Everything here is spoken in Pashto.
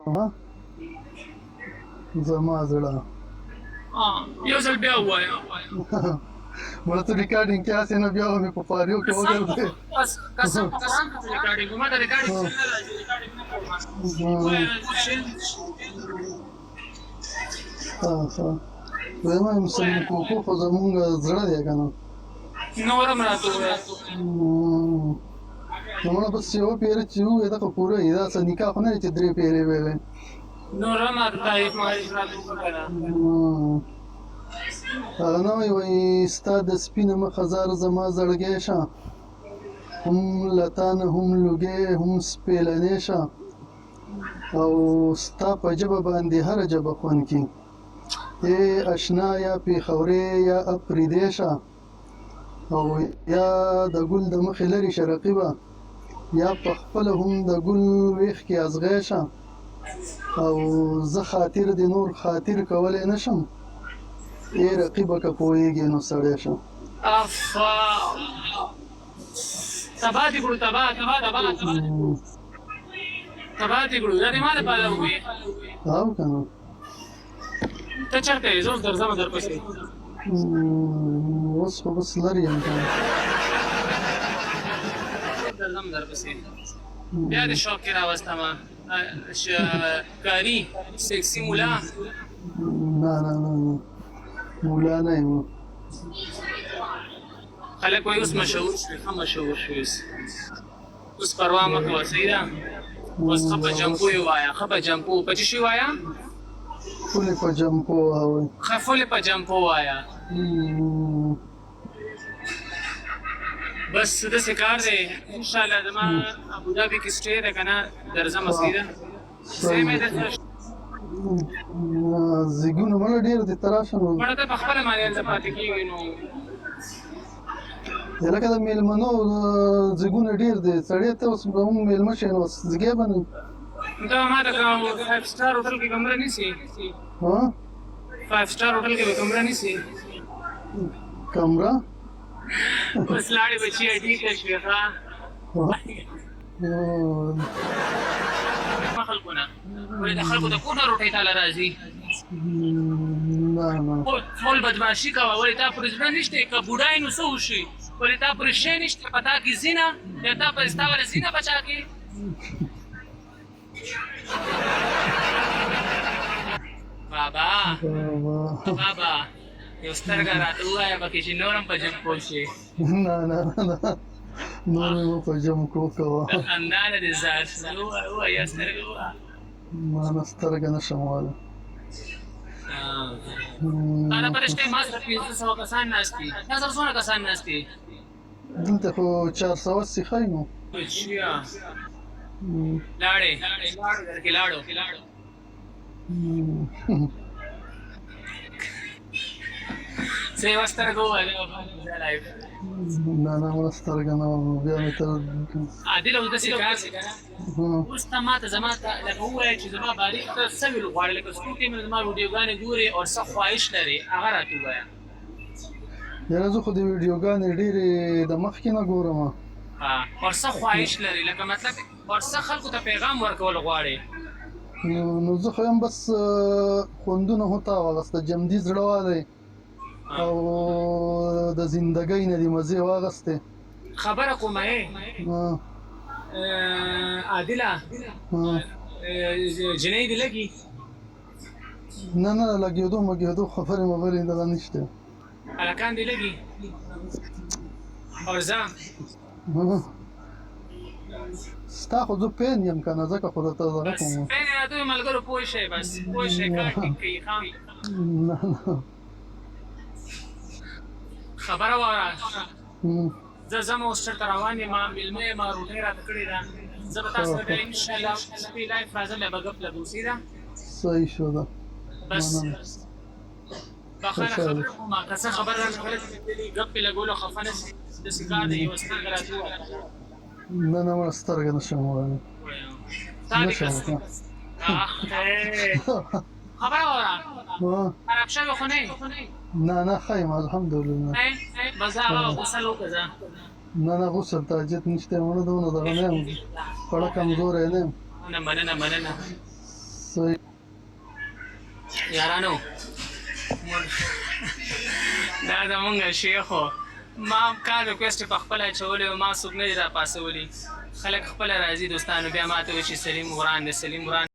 ها زما زړه. یو ځل بیا ووایه. مړه ته ریکارډینګ کې هسې نه بیا به مې په پاریو کې وګرځې. قسم په قرآن کې ریکارډینګ ما ته ریکارډینګ نه راځي، ریکارډینګ نه کوم. وایه ښه ښه، زما مسلم کوکو خو زمونږ زړه دی که نه. نور هم راته ووایه. نو مړه بس یوه پیره چې ووایې دغه پوره وي، دا څه نکاح خو نه دی چې درې پیرې به وي. نور هم راته تعریف معریف راته وکړه که نه. هغه نه وایي، وایي ستا د سپینه مخه ځار زما زړګی شه، هم له تا نه هم لوګی هم سپېلنی شه، او ستا په ژبه باندې هره ژبه خوند کي. ای اشنا یا پېښورې یا اپریدی شه، او یا د ګل د مخې لرې شه رقیبه، یا په خپله هم د ګل ویښ کې ازغی شه، او زه خاطر دې نور خاطر کولی نه شم، ای رقیبه که پوهېږې نو سړی شه. افا تباه دې کړو، تباه تباه تباه تباه دې کړو، دا دې ما لپاره ووې. او که نه ته چېرته یې؟ زه اوس درځم درپسې. اوس خو بس لرې یم که نه. درځم درپسې. بیا دې شوق کې راوستم. کاری سیکسي مولا. نه نه نه نه، مولا نه یم. خلک وایي اوس مشهور شوې، ښه مشهور شوې اوس. اوس پروا مه کوه، صحیح ده. اوس ښه په جمپو یې وایه، ښه په جمپو، په څه شي وایه؟ فولې په جمپو وایه. ښه فولې په جمپو وایه. بس داسې کار دی ان شاء الله. زما ابوظهبي کې سټې ده که نه، درځم، صحیح ده. ځای مې درته زیګونه مړه ډېر دي، ته راشه نو. مړه ته په خپله باندې هلته پاتې کېږي نو. لکه د مېلمنو ځګونه ډېر دي، سړی ته اوس به موږ مېلمه شې نو ځګی به نه. دا ما ته 5 سټار هوټل کې کمره نیسي؟ ها، 5 سټار هوټل کې به کمره نیسي؟ کمره اوس لاړې بچي ټیکه شوې. ښه خلکو نه ولې د خلکو د کور نه روټۍ تاله راځي؟ نه نه، ټول بدمعشي کوه. ولې تا پرې زړه نشته؟ که بوډا یې نو څه وشي؟ ولې تا پرې شی نشته؟ په تا کې زینه یا تا پرې ستا ولې زینه په چا کې؟ بابا بابا، یو سترګه راته ووایه پکې چې نور هم په جنګ پوه شي. نه نه نه، نور مې په جم کو کوه. د خندا نه دې ځار شم. ووایه ووایه، سترګه ووایه. ما نه سترګه نه شم وایلی. تا ته پته شته ما سره 500 کسان ناست دي؟ تا سره څونه کسان ناست دي؟ دلته خو 480 ښایي نو. بچیا لاړې لاړو درکې لاړو. څه یوه سترګه ووایه. نه نه، مړه سترګه نه، بیا مې تر عادل اوس داسې کار دی که نه، اوس ته ما ته زما ته لکه ووایه چې زما باري ته څه ویل غواړې، لکه څو ټیمه زما ویډیوګانې ګورې او څه خواهش لرې هغه راته ووایه. یاره زه خو د ویډیوګانې ډېرې د مخکې نه ګورم. اور څه خواهش لرې، لکه مطلب اور څه خلکو ته پیغام ورکول غواړې؟ نو زه خو یم بس خوندونه هو تا واغسته، جمدي زړه والی او د زندګۍ نه دې مزې واغستې. خبره کومه یې عادله، جنۍ دې لګي؟ نه نه، لګېدو مګېدو خبرې مبرې دغه نشته. هلکان دې لګي؟ او زه ستا خو زه پین یم که نه، ځکه خو درته دغه کوم. پین راته ملګرو پوه شئ، بس پوه شئ، کار ټیک کوي. ښه نه نه، خبره واوره. زه ځم اوس، چېرته روان یم، مېلمه یم، روټۍ راته کړې ده. زه به تاسو سره بیا انشاءالله شپې live راځم، بیا به ګپ لګو. صحیح ده؟ صحیح شو ده. بس بخښنه، خبره کومه که څه خبره رانه غلطه ګپ پې لګولو خفه نه شي. داسې کار دی، یوه سترګه راته ووایه. نه نه، مړه سترګه نه شم وویلی. تا دې خبره واوره، خراب شوی خو نه؟ نه نه، ښه یم الحمدلله. بس هغه غسل وکړه ځه. نه نه، غسل ته حاجت نشته مړه، دونه دغه نه یم، خړه کمزوری نه یم. نه، مننه مننه. صحیح. یارانو، دا زمونږ شیخ و. ما کال ریکویسټ په خپله اچولی و، ما څوک نه دي راپاڅولي. خلک خپله راځي دوستانو، بیا ما ته وایي چې سلیم وران دی، سلیم وران.